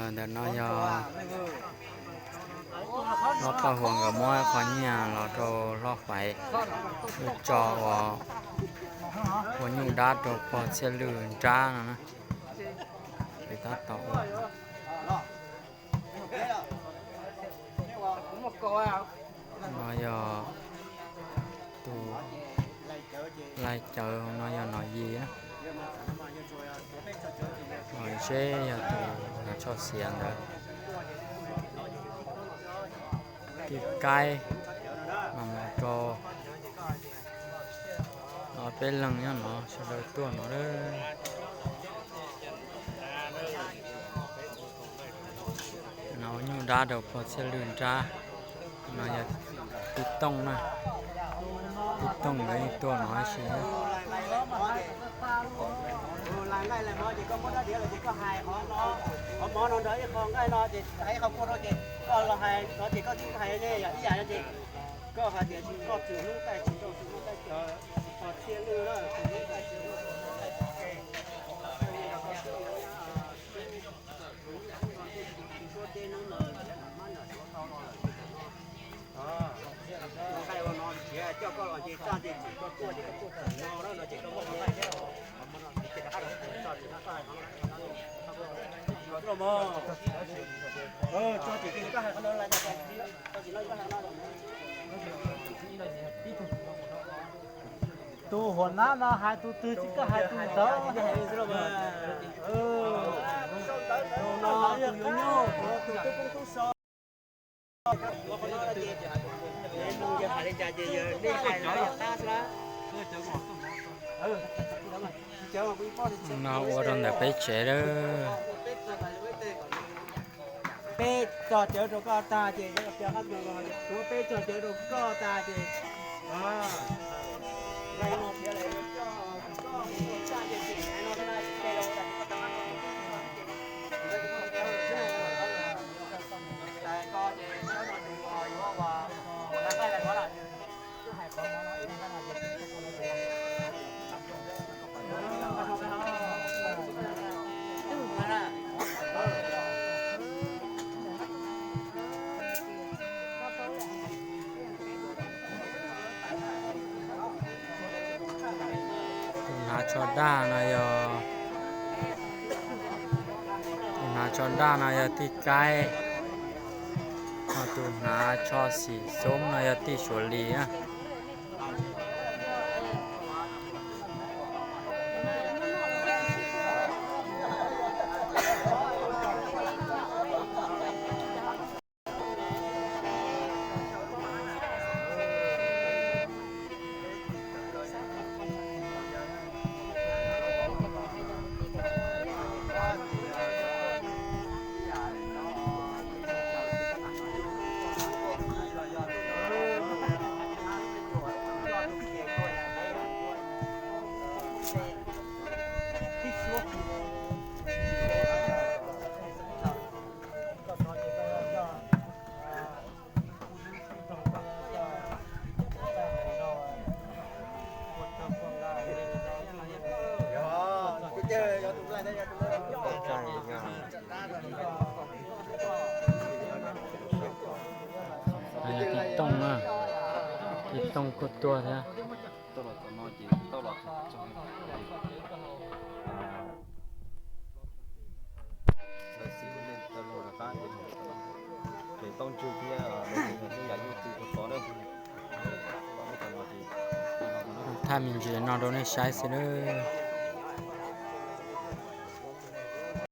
Ntawm no yog Hlob Paj Huas nkawd muab qhov nyiaj los rau Hlob Faiv, wb tso ua, ua nyuj dab rau pog Txhiaj Lwj nrab no na. Ces tab tom ua. No yog tus laij cawv, no yog Nom Yis na. Ho seb yog tus hnav tsho xiav ntawd. Tij Kaib, no mus rau, no peb leeg nyob no, sawv daws tuaj no lawm. No nyuj dab rau pog Txhiaj Lwj nrab. No yog Tij Tooj na. Tij Tooj nkawd yeej tuaj no ib si. Tus huam nab no hais tus twg tsis koj hais tus ntawd. No ua rau ntawm peb tsev lawm. Peb tso cawv rau koj tag ces, peb tso cawv rau koj tag ces, Tus hnav tsho daj no yog, tus hnav tsho daj no yog Tij Kaib, ho tus hnav tsho xim xoob no yog Tij Suav Lis na. Tij Tooj na, Tij Tooj kuj tuaj thiab. Thaj me ntsis no rau nej saib xwb lawm.